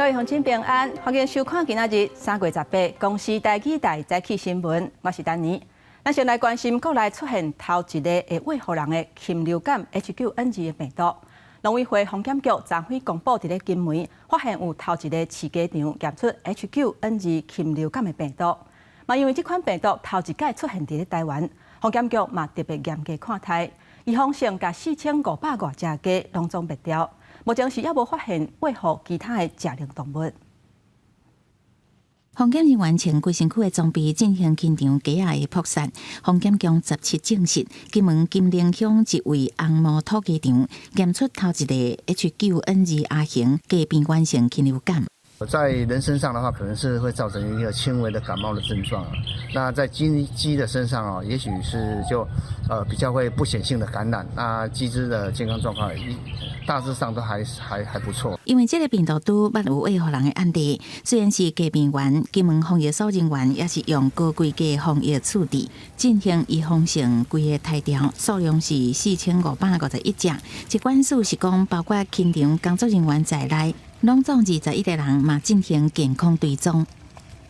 各位鄉親平安，歡迎收看今仔日3月18公視台語台早起新聞，我是丹妮。咱先來關心國內出現頭一個會餵予人的禽流感 H9N2 的病毒。農委會防檢局昨昏公布，佇咧金門發現有頭一個飼雞場檢出 H9N2 禽流感的病毒。嘛，因為這款病毒頭一擺出現佇咧台灣，防檢局嘛特別嚴格看待，預防性共4500外隻雞攏總滅掉。目前是猶無發現餵予其他的食糧動物。防檢人員穿規身軀的裝備進行禽場雞仔的撲殺。防檢局17證實，金門金寧鄉一位紅毛土雞場檢出頭一個 H9N2 亞型雞病原性禽流感。在人身上的話，可能是會造成一個輕微的感冒的症狀。那在雞雞的身上啊，也許是就比較會不顯性的感染。那雞隻的健康狀況大致上都還不錯。因為這個病毒拄捌有餵予人的案例，雖然是雞病原，金門防疫所人員也是用高規格防疫處置，進行預防性規個刣掉，數量是4551隻。疾管署是講，包括禽場工作人員在內，攏總21個人嘛進行健康追蹤。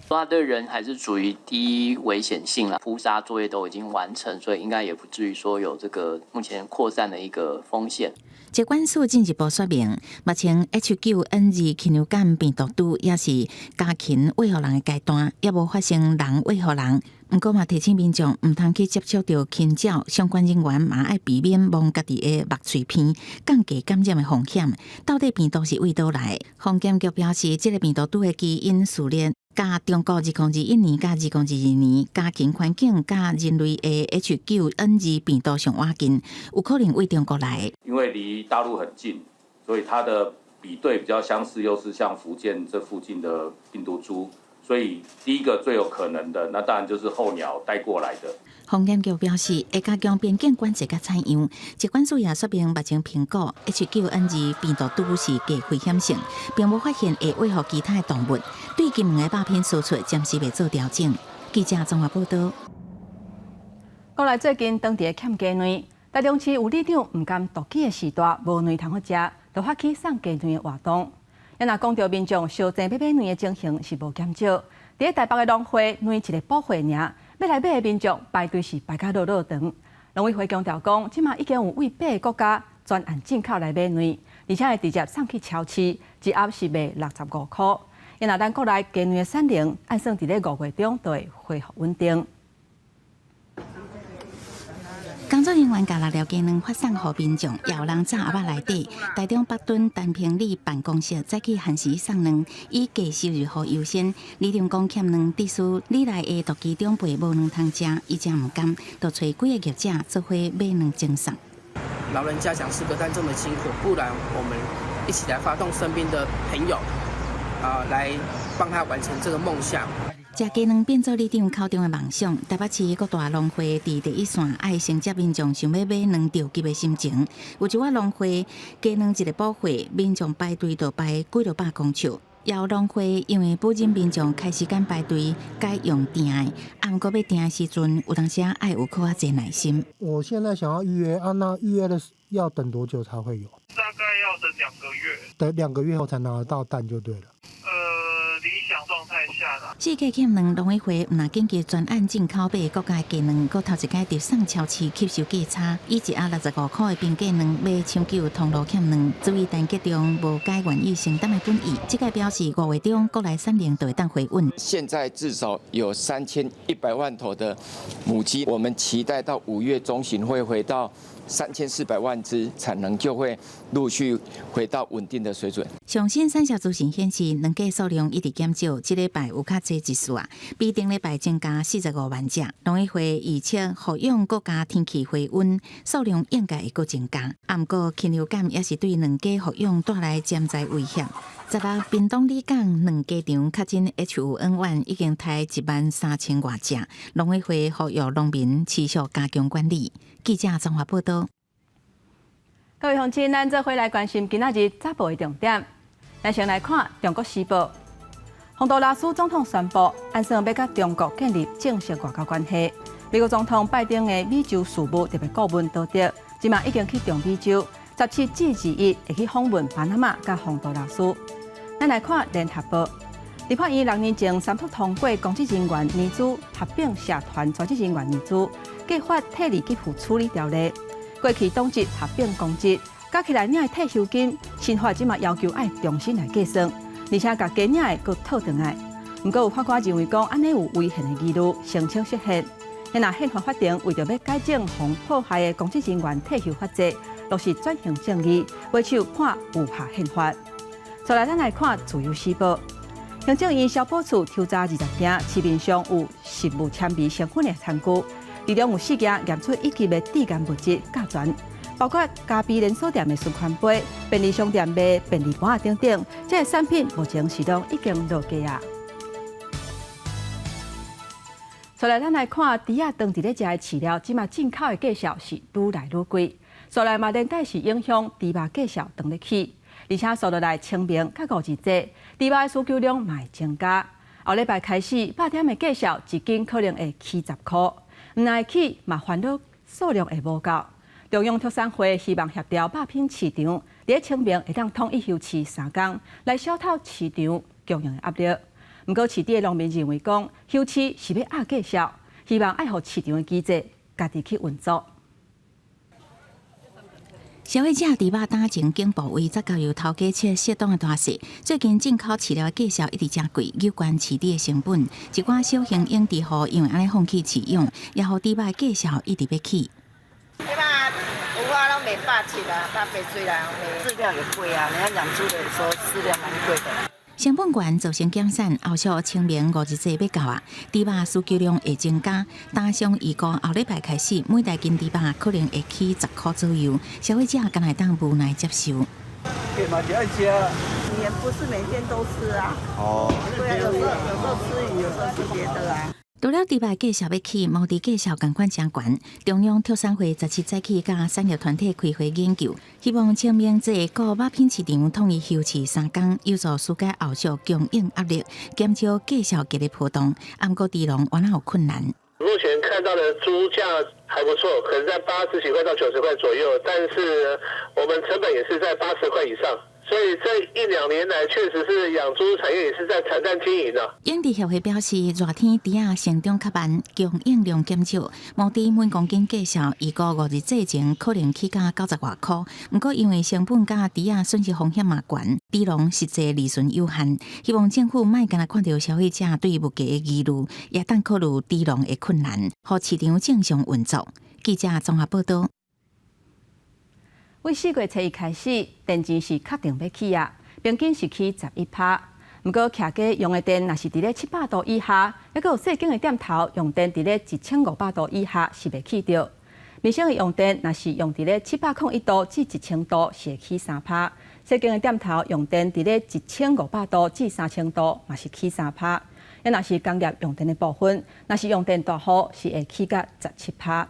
它對人還是屬於低危險性啦，撲殺作業都已經完成，所以應該也不至於說有這個目前擴散的一個風險。疾管署進一步說明，目前 H9N2 禽流感病毒株也是家禽餵予人的階段，猶無發生人餵予人。毋過嘛提醒民眾毋通去接觸著禽鳥，相關人員嘛愛避免摸家己的目喙鼻，降低感染的風險。到底病毒是佗佗來？防檢局表示，這個病毒株的基因序列，佮中國2021年佮2022年家禽環境佮人類的 H9N2 病毒上倚近，有可能對中國來。因為離大陸很近，所以它的比對比較相似，又是像福建這附近的病毒株，所以第一個最有可能的，那當然就是候鳥帶過來的。防檢局表示，會加強邊境管制佮採樣。疾管署也說明，目前評估 H9N2 病毒株是低危險性，並無發現會餵予其他的動物。對金門的肉品輸出暫時袂做調整。記者綜合報道。國內最近當地欠雞卵，台中市有里長毋甘獨居的時代無卵通好食，就發起送雞卵的活動。啊若講著民眾相爭欲買卵的情形是無減少。佇咧台北的農會卵一個補貨爾，欲來買的民眾排隊是排甲落落長。農委會強調講，這馬已經有對八个國家專案進口來買卵，而且會直接送去超市，一盒是賣65箍。啊若咱國內雞卵的產能，按算佇咧5月中就會恢復穩定。工作人員共六粒雞卵發送予民眾，也有人紮盒仔來底。台中北屯陳平里辦公室早起限時送卵，以低收入戶優先。里長講欠卵，致使里內的獨居長輩無卵通食，伊誠毋甘，就揣幾個業者做伙買卵贈送。老人家想吃個蛋這麼辛苦，不然我們一起來發動身邊的朋友，啊，來幫他完成這個夢想。食雞卵變做里長口中的夢想。台北市各大農會佇第一線，愛承接民眾想欲買卵著急的心情。有一寡農會雞卵一個補貨，民眾排隊就排幾落百公尺。也有農會因為不忍民眾開時間排隊，改用訂的。啊，毋過欲訂的時陣，有當時愛有較濟耐心。我現在想要預約啊，那預約的要等多久才會有？大概要等兩個月。等2個月後才拿得到蛋就對了。理想狀態下啦。四界欠卵，農委會毋但緊急專案進口八个國家雞卵，閣頭一擺直送超市吸收價差，以一盒65箍的平價卵買搶救通路欠卵。注意陳吉仲無改願意承擔的本意，這個表示5月中國內產能就會當回穩。現在至少有3100萬頭的母雞，我們期待到5月中旬會回到3400萬隻，產能就會陸續回到穩定的水準。上新產銷資訊顯示，卵雞數量一直減少，這禮拜有較濟一絲啊，比頂禮拜增加45萬隻。農委會預測，復養國家天氣回溫，數量應該會閣增加。啊，毋過禽流感也是對卵雞復養帶來潛在威脅。16，屏東里港卵雞場確診 H5N1 已經刣1萬3000外隻，農委會呼籲農民持續加強管理。記者綜合報道。各位鄉親，咱做伙來關心今仔日早報的重點。咱先來看《中國時報》，洪都拉斯總統宣布，按算欲佮中國建立正式外交關係。美國總統拜登的美洲事務特別顧問多德，這馬已經去中美洲，17至21會去訪問巴拿馬佮洪都拉斯。咱來看聯合報，立法院6年前三讀通過公職人員年資合併社團專職人員年資計發退離給付處理條例，過去黨職合併公職，加起來領的退休金，新法這馬要求愛重新來計算，而且共加領的閣討轉來。毋過有法官認為講，按呢有違憲的疑慮，申請釋憲。若憲法法庭為著欲改正予破壞的公職人員退休法制，落實轉型正義，維持判有合憲法。再來，咱來看《自由時報》，行政院消保處抽查20件市面上有食物纖維成分的餐具，其中有四件驗出乙級的致癌物質甲醛，包括咖啡連鎖店的循環杯、便利商店賣便利盤等等，這个產品目前是攏已經落架啊。再來，咱來看豬仔當佇咧食的飼料，這馬進口的價數是愈來愈貴，所來嘛連帶是影響豬肉價數當咧起。而且紲落來清明佮五日節，豬肉的需求量嘛會增加。後禮拜開始，肉店的價數一斤可能會起10箍，毋但會起，嘛煩惱數量會無夠。中央畜產會希望協調肉品市場，佇咧清明會當統一休市3工，來消透市場供應的壓力。毋過飼豬的農民認為講，休市是欲壓價數，希望愛予市場的機制家己去運作。消費者佇肉擔前景部位，才交由頭家切適當的大細。最近進口飼料的價數一直誠貴，有關飼豬的成本，一寡小型養殖戶因為按呢放棄飼養，也予豬肉的價數一直欲起。這擺有法攏賣170啦，180啦，飼料也貴啊，人家養豬的說飼料蠻貴的。成本懸造成減產，後續清明五日節欲到啊，豬肉需求量會增加。擔商預估後禮拜開始，每大斤豬肉可能會起10箍左右，消費者敢會當無奈接受。嘛是愛食。也不是每天都吃啊。哦。對啊，有時候吃魚，有時候吃別的啊。除了豬肉價數欲起，毛豬價數仝款誠懸。中央畜產會17早起佮產業團體開會研究，希望清明節各肉品市場統一休市3工，有助紓解後續供應壓力，減少價數劇烈波動。毋過豬農猶有困難。目前看到的豬價還不錯，可能在80幾塊到90塊左右，但是我們成本也是在80塊以上。所以這一兩年來，確實是養豬產業也是在慘淡經營的。養殖協會表示，熱天豬仔成長較慢，供應量減少，毛豬每公斤價數預估五日節前可能起到90外箍。毋過因為成本佮豬仔損失風險嘛懸，豬農實際利潤有限。希望政府莫干焦看著消費者對物價的疑慮，也當考慮豬農的困難，予市場正常運作。記者綜合報道。為4月初1開始，電錢是確定欲起啊，平均是起11%。毋過徛家用的電若是佇咧700度以下，猶閣有細間的店頭用電佇咧1500度以下是袂起著。民生的用電若是用佇咧701度至1000度是會起3%，細間的店頭用電佇咧1500度至3000度嘛是起3%。猶若是工業用電的部分，若是用電大戶是會起到17%。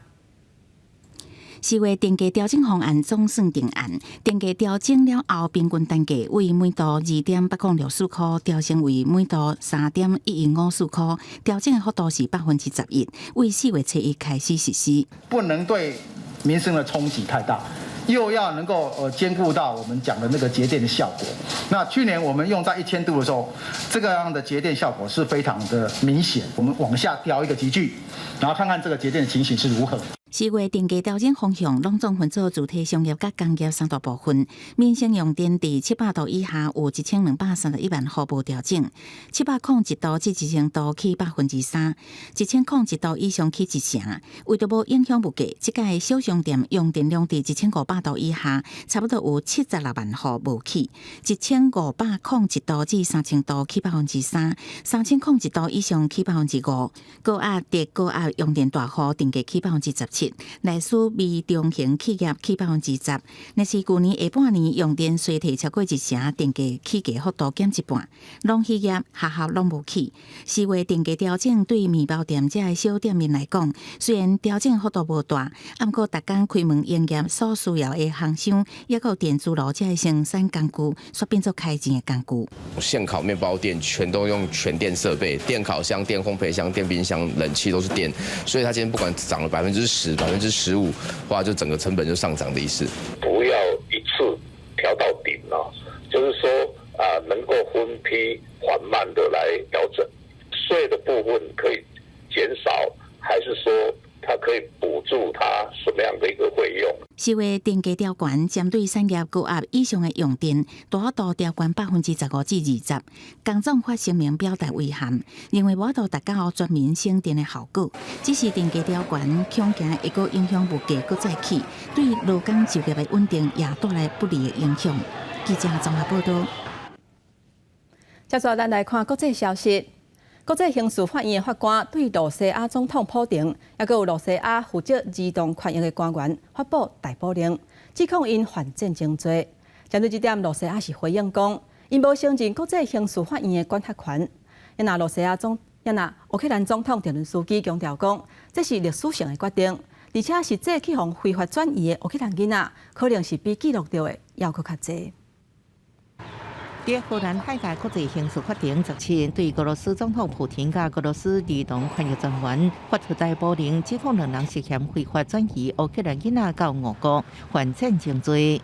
4月電價調整方案總算定案，電價調整了後，平均單價為每度2.8064箍調升為每度3.1154箍，調整的幅度是11%，為4月初1開始實施。不能對民生的衝擊太大，又要能夠兼顧到我們講的那個節電的效果。那去年我們用在1000度的時候，這個樣的節電效果是非常的明顯。我們往下調一個級距，然後看看這個節電的情形是如何。 4月電價調整方向，攏總分做主體商業佮工業三大部分。民生用電佇700度以下有1231萬戶無調整，701度至1000度起3%，1001度以上起1成。為著無影響物價，這屆小商店用電量佇1500度以下，差不多有76萬戶無起。1501度至3000度起3%，3001度以上起5%。高壓、特高壓用電大戶電價起17%。內需微中型企業起10%，若是舊年下半年用電衰退超過一成，電價起價幅度減一半。農漁業、學校攏無起。4月電價調整對麵包店這个小店面來講，雖然調整幅度無大，毋過逐工開門營業所需要的烘箱，抑閣有電磁爐這个生產工具，煞變做開錢的工具。現烤麵包店全都用全電設備，電烤箱、電烘焙箱、電冰箱、冷氣都是電，所以它今天不管漲了10%、15%，話就整個成本就上漲的意思。不要一次調到頂了，就是說啊，能夠分批緩慢的來調整稅的部分，可以減少，還是說它可以補助它什麼樣的一個費用？是話電價調懸，針對產業高壓以上的用電，大幅度調懸15%至20%。工總發聲明表達遺憾，認為無法度達到全民省電的效果。只是電價調懸，恐驚會閣影響物價閣再起，對勞工就業的穩定也帶來不利的影響。記者綜合報道。接續咱來看國際消息。國際刑事法院的法官對露西亞總統普廷，抑閣有露西亞負責兒童權益的官員發布逮捕令，指控𪜶犯戰爭罪。針對這點，露西亞是回應講，𪜶無承認國際刑事法院的管轄權。抑若烏克蘭總統澤倫斯基強調講，這是歷史性的決定，而且實際去予非法轉移的烏克蘭囡仔，可能是比記錄著的猶閣較濟。佇荷蘭海牙國際刑事法庭17日對俄羅斯總統普廷佮俄羅斯兒童權益專員發出逮捕令，指控兩人涉嫌非法轉移烏克蘭囡仔到俄國，犯戰爭罪。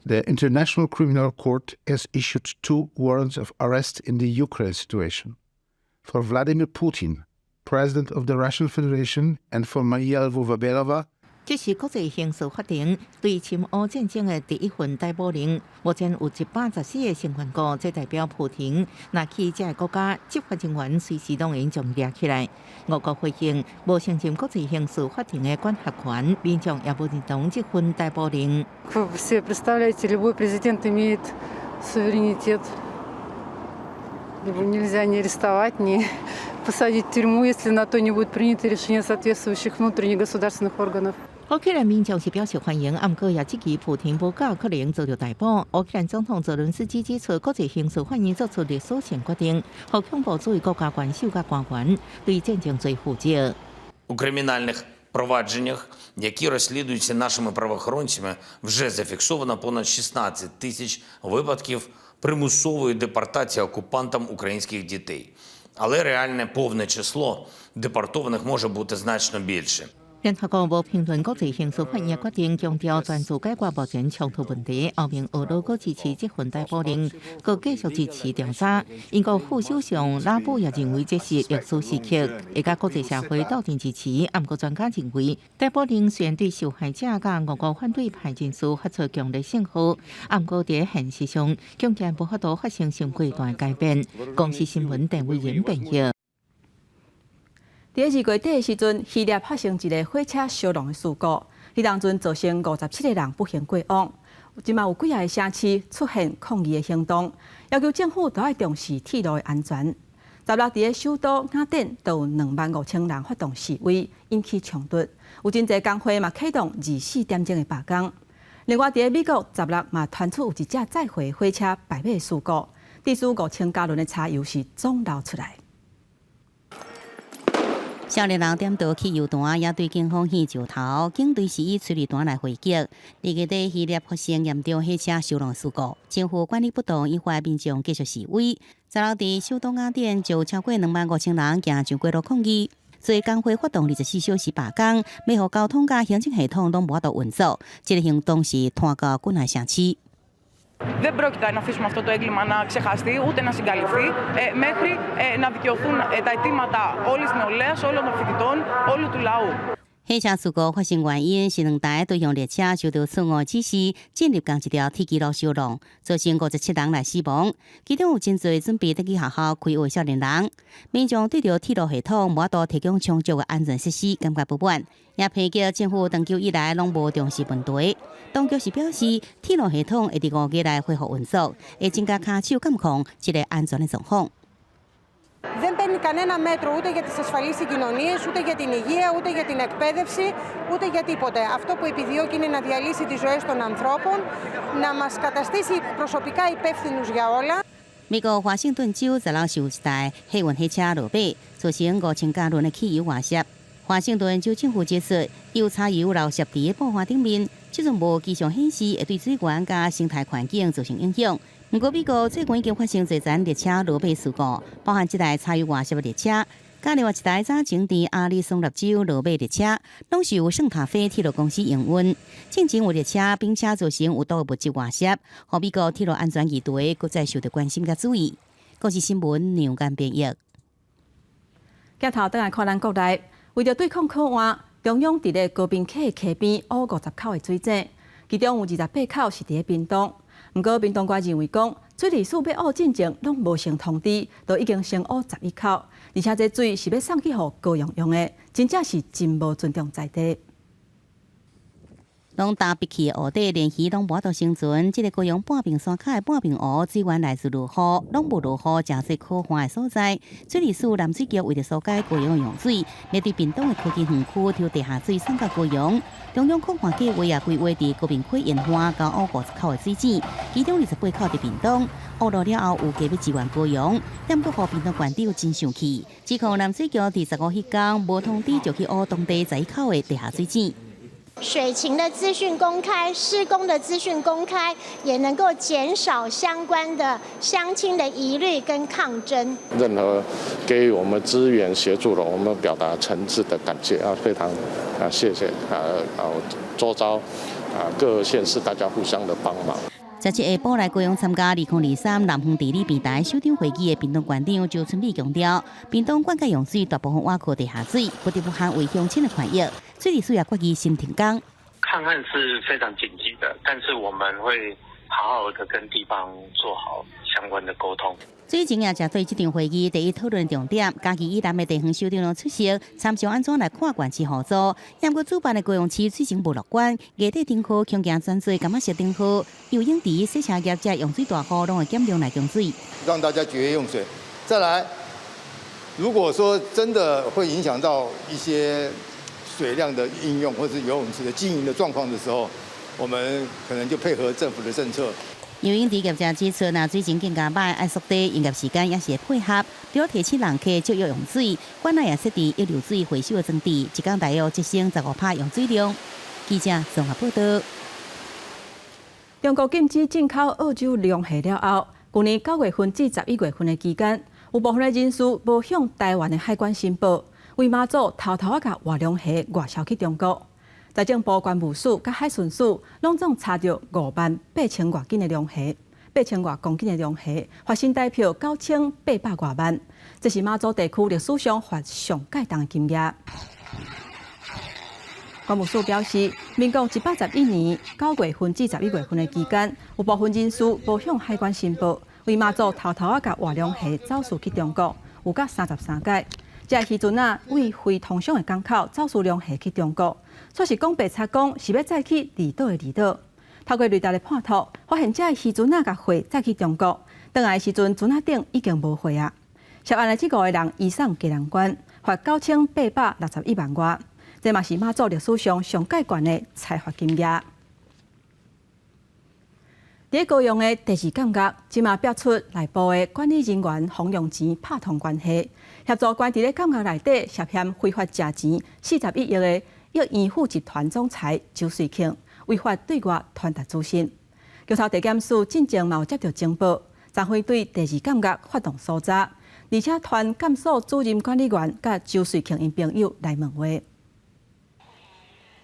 The International Criminal Court has issued two warrants of arrest in the Ukraine situation for Vladimir Putin, President of the Russian Federation, and for Maria Lvova-Belova. 這是國際刑事法庭對侵烏戰爭的第一份逮捕令。目前有114個成員國，這代表普廷若去這个國家，執法人員隨時攏會將伊掠起來。俄國回應無承認國際刑事法庭的管轄權，民眾也無認同這份逮捕令。 Вы себе представляете, любой президент имеет суверенитет. Его нельзя ни арестовать, ни посадить в тюрьму, если на то не будет принято решение соответствующих внутренних государственных органов. 烏克蘭民眾是表示歡迎，毋過也質疑普廷無夠可能遭著逮捕。烏克蘭總統澤倫斯基指出，國際刑事法院做出歷史性決定，予恐怖主義國家元首佮官員對戰爭罪負責。 У кримінальних провадженнях, які розслідуються нашими правоохоронцями, вже зафіксовано понад 16 тисяч випадків примусової депортації окупантам українських дітей. Але реальне повне число депортованих може бути значно більше. 聯合國無評論國際刑事法院決定，強調專注解決目前衝突問題。歐盟俄羅閣支持這份逮捕令，閣繼續支持調查。英國副首相拉布也認為這是歷史時刻，會佮國際社會鬥陣支持。毋過專家認為，逮捕令雖然對受害者佮俄國反對派人士發出強烈信號，毋過佇現實上，恐驚無法度發生傷過大改變。公視新聞鄧偉仁編譯。佇2月底的時陣，希臘發生一个火車燒熔的事故，彼當陣造成57個人不幸過往。這馬有幾仔个城市出現抗議的行動，要求政府都愛重視鐵路的安全。16佇个首都雅典都有25,000人發動示威，引起衝突。有真濟工會嘛啟動24點鐘的罷工。另外，佇个美國16嘛傳出有一隻載貨火車敗火事故，致使5000加侖的柴油是總流出來。少年人點著汽油彈，也對警方擲石頭，警隊是以催淚彈來回擊。2月底，希臘發生嚴重火車燒熔事故，政府管理不當，引發民眾繼續示威。16佇首都雅典就超過25,000人行上街路抗議，所以工會發動24小時罷工，欲予交通佮行政系統攏無法度運作。這个行動是拖到幾若城市。 Δεν πρόκειται να αφήσουμε αυτό το έγκλημα να ξεχαστεί ούτε να συγκαλυφθεί μέχρι να δικαιωθούν τα αιτήματα όλης της νεολαίας, όλων των φοιτητών, όλου του λαού. 火車事故發生原因是兩台對向列車受到錯誤指示進入仝一條鐵軌路燒熔，造成57人來死亡。其中有真濟準備轉去學校開學少年人。民眾對著鐵路系統無法度提供充足的安全設施感覺不滿，也批評政府長久以來攏無重視問題。當局是表示，鐵路系統會佇5月內恢復運作，會增加跤手監控這个安全的狀況。 Δεν παίρνει κανένα μέτρο ούτε για τις ασφαλείς συγκοινωνίες, ούτε για την υγεία, ούτε για την εκπαίδευση, ούτε για τίποτε. Αυτό που επιδιώκει είναι να διαλύσει τις ζωές των ανθρώπων, να μας καταστήσει προσωπικά υπεύθυνους για όλα. 美國華盛頓州16是有一台客運火車落馬，造成5000加侖的汽油外洩。華盛頓州政府指出，有柴油漏洩佇個布帆頂面，這陣無跡象顯示會對水源佮生態環境造成影響。毋過，美國最近已經發生濟層列車落馬事故，包含這台柴油外洩的列車。佮另外一台早前佇亞利桑那州落尾列車，攏是由聖塔菲鐵路公司營運。進前有列車並車造成有毒物質外洩，予美國鐵路安全議題閣再受到關心佮注意。國視新聞梁間編譯。鏡頭轉來看咱國內，為著對抗洘旱，中央佇咧高屏溪溪邊挖50口的水井，其中有28口是佇咧屏東。毋過屏東縣認為講，水利署欲挖進前攏無先通知，就已經先挖11口，而且這水是欲送去予高雄用的，真正是真無尊重在地。攏焦碧去的湖底，連魚攏無法度生存。這个高雄半屏山跤的半屏湖，水源來自落雨，攏無落雨，誠濟洘旱的所在。水利署南水局為著疏解高雄的用水，面對屏東的科技園區抽地下水送到高雄。中央洘旱計劃也規劃佇高屏溪沿岸共挖50口的水井，其中28口佇屏東。挖落了後，有計欲支援高雄，毋過予屏東縣長真生氣，指控南水局佇15彼工無通知就去挖當地11口的地下水井。水情的資訊公開，施工的資訊公開，也能夠減少相關的鄉親的疑慮跟抗爭。任何給予我們資源協助的，我們表達誠摯的感謝啊，非常啊謝謝啊啊周遭啊各縣市大家互相的幫忙。 17下晡來高雄參加2023南方地理平台首長會議的屏東縣長周春米強調，屏東灌溉用水大部分倚靠地下水，不得不捍衛鄉親的權益。水利署也決議先停工。抗旱是非常緊急的，但是我們會好好的跟地方做好相關的溝通。水情也正對這場會議第一討論重點，嘉義以南的地方首長攏出席，參詳按怎來看縣市合作。毋過主辦的高雄市水情無樂觀，月底頂雨恐驚轉做柑仔色頂雨，游泳池、洗車業者用水大戶攏會減量來供水，讓大家節約用水。再來，如果說真的會影響到一些水量的應用，或是游泳池的經營的狀況的時候，我們可能就配合政府的政策。游泳池業者指出，若水情更加歹，愛縮短營業時間也是會配合。除了提醒人客節約用水，館內也設置溢流水回收的裝置，一工大約節省15%用水量。記者綜合報道。中國禁止進口澳洲龍蝦了後，舊年9月份至11月份的期間，有部分的人士無向台灣的海關申報，為馬祖偷偷仔共活龍蝦外銷去中國。財政部關務署佮海巡署攏總查著5萬8千外斤的龍蝦，8千外公斤的龍蝦，罰新台票9800外萬。這是馬祖地區歷史上罰上蓋重的金額。關務署表示，民國111年9月份至11月份的期間，有部分人士無向海關申報，為馬祖偷偷仔共活龍蝦走私去中國，有甲33擺。這漁船仔為非通常的港口走私龍蝦去中國，煞是講白賊講是欲載去離島的離島。透過雷達的判讀，發現這漁船仔共貨載去中國，轉來的時陣船仔頂已經無貨啊。涉案的這五個人移送基隆縣，罰9861萬外。這嘛是馬祖歷史上上蓋懸的裁罰金額。佇高雄的第二監獄，這馬爆出內部的管理人員馮用錢拍通關係，協助關佇咧監獄內底涉嫌非法食錢41億的億元富集團總裁周瑞慶，違法對外傳達資訊。橋頭地檢署進前嘛有接著情報，昨昏對第二監獄發動搜查，而且傳監所主任管理員佮周瑞慶𪜶朋友來問話。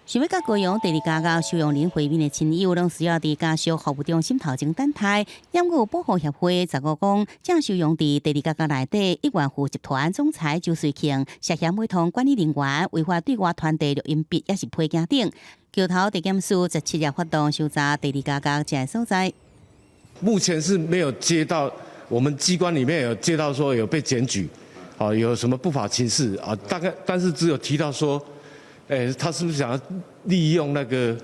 想欲佮高雄第二監獄收容人會面的親友，攏需要佇家屬服務中心頭前等待。毋過保護協會15講，正收容佇第二監獄內底億元富集團總裁周瑞慶涉嫌會同管理人員違法對外傳遞錄音筆，抑是批件等。橋頭地檢署17日發動搜查第二監獄這个所在。目前是沒有接到，我們機關裡面有接到說有被檢舉，啊，有什麼不法情事啊？大概，但是只有提到說。欸，他是不是想要利用那個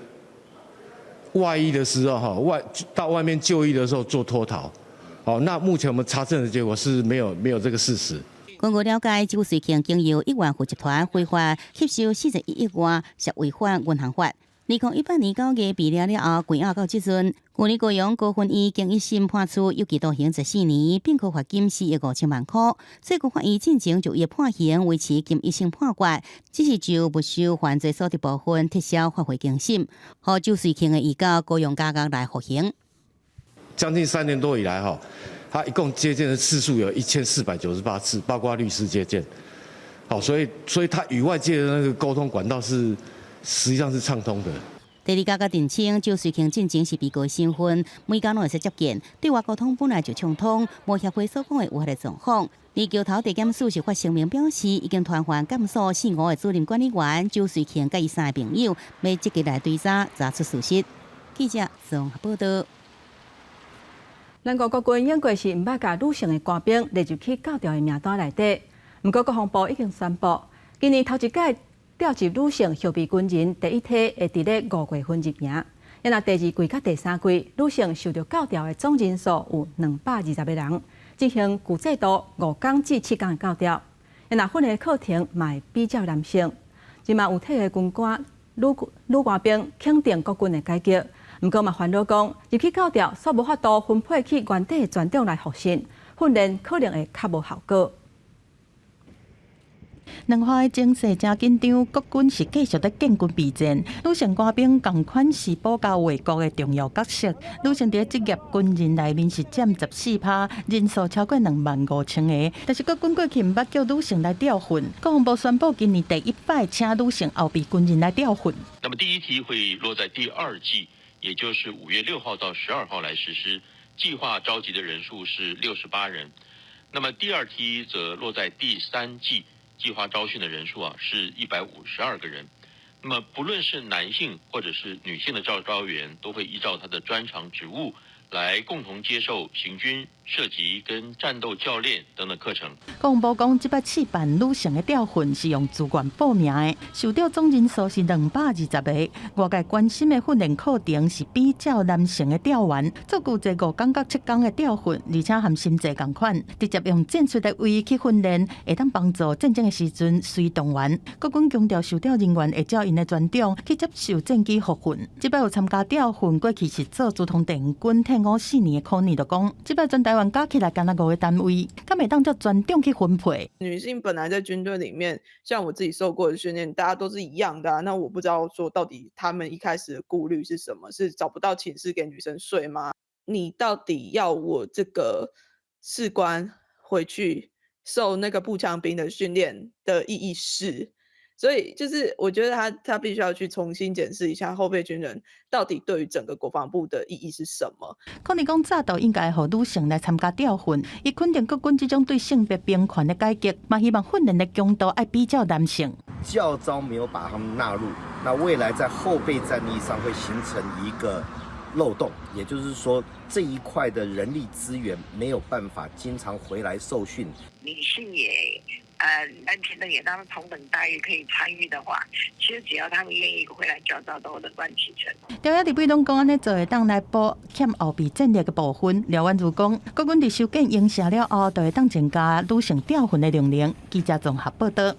外役的時候，哈，到外面就醫的時候做脫逃？好，那目前我們查證的結果是沒有這個事實。根據了解，周瑞慶經由億元富集團非法吸收41億外，涉違反銀行法。2018年9月被抓了後，關押到這陣。舊年高雄高分院經一審判處有期徒刑14年，並科罰金4億5千萬塊。最高法院進前就伊判刑維持監一審判決，只是就沒收犯罪所得部分撤銷發回更審，予周瑞慶會移到高雄監獄來服刑。將近3年多以來，哈，他一共接見的次數有1498次，包括律師接見。好，所以他與外界的那個溝通管道是實際上是暢通的。第二家佮澄清，周瑞慶進前是被告身份，每工攏會使接見，對外溝通本來就暢通，無協會所講的有彼个狀況。而橋頭地檢署是發聲明表示，已經傳喚監所四五个主任管理員周瑞慶佮伊三个朋友，欲積極來追查，查出事實。記者綜合報道。咱國國軍英國是毋捌共女性的官兵列入去教調的名單內底，毋過國防部已經宣布，今年頭一屆調集女性後備軍人第一梯會佇咧5月份入營。若第二季佮第三季女性受著教調的總人數有220個人，進行舊制度5工至7工的教調。若訓練課程嘛會比照男性。這馬有退役軍官女官兵肯定國軍的改革。毋過嘛煩惱講，入去教調，煞無法度分配去原底的專長來服訓，訓練可能會較無效果。兩岸的情勢誠緊張，國軍是繼續咧建軍備戰。女性官兵仝款是保家衛國的重要角色。女性佇職業軍人內面是佔14%，人數超過25,000个。但是國軍過去毋捌叫女性來調訓。國防部宣布，今年第一擺請女性後備軍人來調訓。那麼第一梯會落在第二季，也就是5月6號到12號來實施，計劃召集的人數是68人。那麼第二梯則落在第三季，計劃招訓的人數啊是152個人。那麼不論是男性或者是女性的召招員，都會依照他的專長職務來共同接受行軍、射擊跟戰鬥教練等等課程。國防部講，這擺試辦女性的調訓是用自願報名的，受調總人數是220個。外界關心的訓練課程是比照男性的調員，做舊制5工到7工的調訓，而且含薪資仝款，直接用戰術的位去訓練，會當幫助戰爭的時陣隨動員。國軍強調，受調人員會照𪜶的專長去接受戰機復訓。這擺有參加調訓，過去是做資通電軍退伍4年的柯尼就講，這擺全台灣加起來干焦五个單位，敢會當照專長去分配？女性本來在軍隊裡面，像我自己受過的訓練，大家都是一樣的啊。那我不知道說到底他們一開始的顧慮是什麼？是找不到寢室給女生睡嗎？你到底要我這個士官回去受那個步槍兵的訓練的意義是？所以就是我覺得他必須要去重新檢視一下後備軍人到底對於整個國防部的意義是什麼。可能講早就應該予女性來參加調訓，伊肯定國軍這種對性別平權的改革，嘛希望訓練的強度愛比照男性。教召沒有把他們納入，那未來在後備戰力上會形成一個漏洞，也就是說這一塊的人力資源沒有辦法經常回來受訓。女性也男平等也當同等待遇可以參與的話，其實只要他們願意回來教召，都樂觀其成。朝野立委攏講按呢做會當來補欠後備戰力的部分。廖婉如講，國軍佇修建營舍了後，就會當增加女性調訓的量能。記者綜合報道。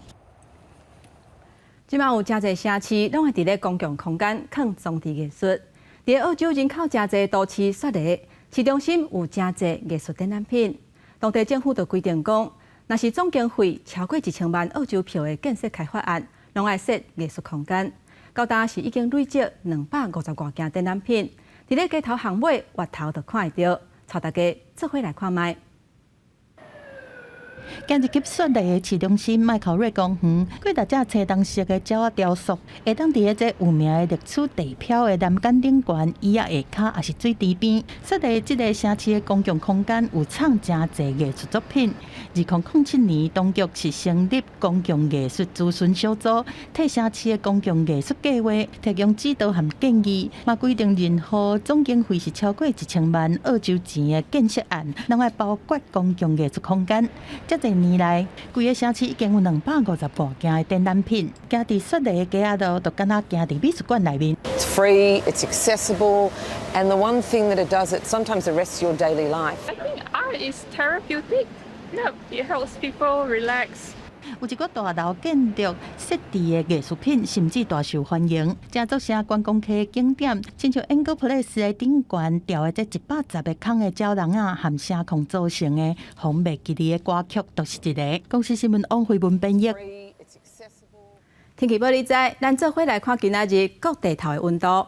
這馬有誠濟城市攏會佇咧公共空間囥裝置藝術。佇澳洲人口誠濟都市雪梨，市中心有誠濟藝術展覽品。當地政府就規定講，若是總經費超過1000萬澳洲票的建設開發案，攏愛設藝術空間。到今是已經累積250外件展覽品，佇咧街頭巷尾、外頭就看會著，帶大家做伙來看覓。行入去雪梨的市中心麥考瑞公園，幾若隻青銅色的鳥仔雕塑，會當佇咧這有名的歷史地標的欄杆頂懸、椅仔下跤，抑是水池邊。雪梨這个城市的公共空間有藏誠濟藝術作品。2007年，當局是成立公共藝術諮詢小組，替城市的公共藝術計劃提供指導和建議，嘛規定任何總經費是超過1000萬澳洲錢的建設案，攏愛包括公共藝術空間。這濟年來，規个城市已經有250外件的展覽品，行佇雪梨的街仔路，就敢若行佇美術館內面。 It's free, it's accessible, and the one thing that it does, it sometimes arrests your daily life. I think art is therapeutic. Yeah, it helps people relax. 有一個大樓建築設置的藝術品，甚至大受歡迎，成做成觀光客的景點。親像 Angle Place 的頂懸吊的這110個孔的鳥籠仔，含聲控組成的風袂記得的歌曲，就是一个。公視新聞王慧文編譯。天氣報你知，咱做伙來看今仔日各地頭的溫度。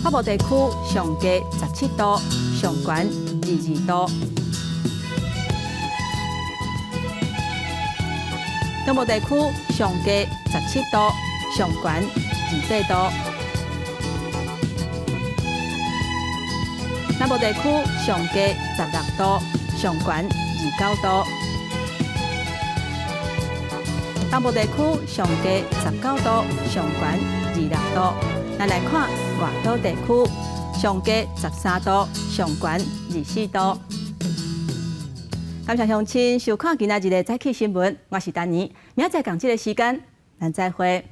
北部地區上低17度，上懸22度。中部地區上低17度，上懸28度。南部地區上低16度，上懸29度。東部地區上低19度，上懸26度。咱來看外島地區上低13度，上懸24度。感謝鄉親收看今仔日的早起新聞，我是丹妮，明仔載仝這个時間，咱再會。